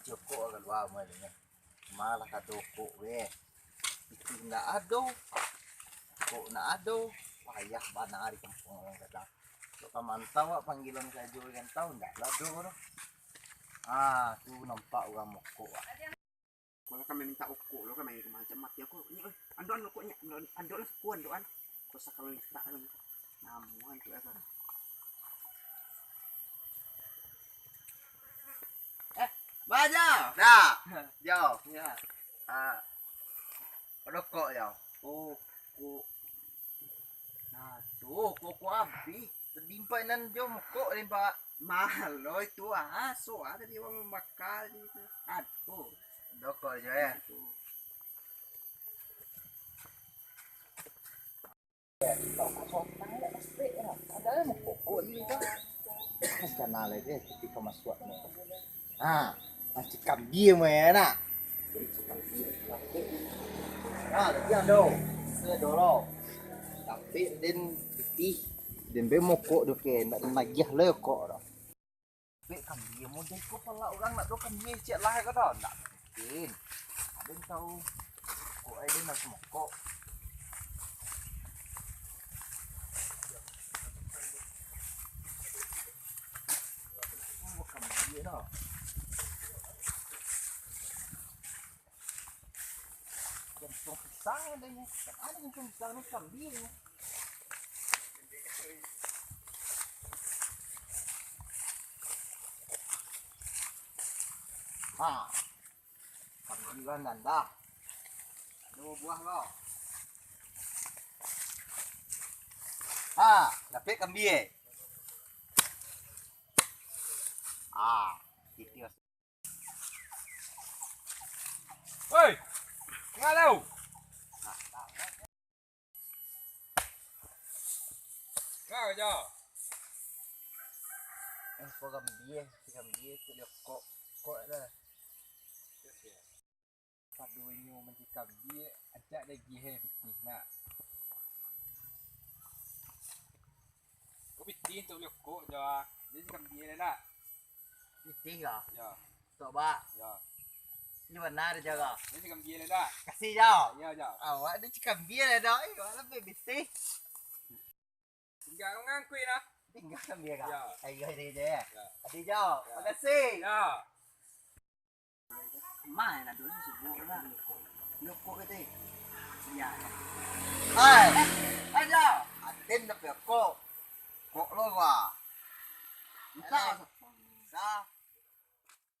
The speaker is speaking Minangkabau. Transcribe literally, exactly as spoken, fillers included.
Cokok kalua mah ni. Malah ka dokok weh. Itu ndak ado. Kok ndak ado. Payah bana di kampuang urang kadang. Kok pamantau wak panggilan sajo kan tau ndak lah do tu. Ah, tu nampak urang mokok wak. Kalau kami minta okok lo, kami itu macam mati aku. Ni, eh, andok, andok okoknya, andok, andok lah, aku andok an. Kau sakal letak kan. Namuan tu ya kan. Eh, baja. Dah. Jauh. Ya. Ah, rokok jauh. Oh, kok. Nah, tu kok abih. Tadimpai nan jo mokok ni, Pak. Mahal lo itu, ah. So, ah, tadi urang mambakar di itu. Aduh. Rokok je, ya. Aduh. Rokok sotang, ya, plastik, ya. Ada yang mokok di itu. Sana lagi, ketika masuk ni. Ha, mancik kambia mah ya, nak. Ha, tapi ado. Ado lo. Tapi den pitih, den be mokok doh ke, ndak magiah lo kok doh. Tapi kambia model ko pala urang nak do kambia ciek lah ko doh, ndak mungkin. Ado yang tahu. Kok ai den harus mokok. Oh, kambia doh. Jantung pisang adanya. Ada jantung pisang ni kambing. Ha. Kambing kan dah. Dua buah kau. Ha, dapik kambing. Ah, titi. Hei, tangah tau. Kau jo. Eh, kau gambia, si gambia tu dia kok, kok dah. Pado inyo mancik kambia, acak dek giheh pitih nak. Kau pitih tu liok kok jo. Dia si kambia dah nak. Pitih kah? Yo. Tok ba. Yo. Di mana ada jaga? Ini cikam dia lah dah. Kasih jauh. Yo, jauh. Awak ni cikam dia lah dah. Eh, awak lebih bising. Tinggal ngangkui lah. Tinggal kan dia kah? Yo. Ayo, ayo, ayo. Yo. Adi jauh. Yo. Makasih. Yo. Main lah dulu sibuk lah. Nyokok gitu. Iya. Hai. Ayo. Atin dah kok. Kok lo gua. Entah. Entah.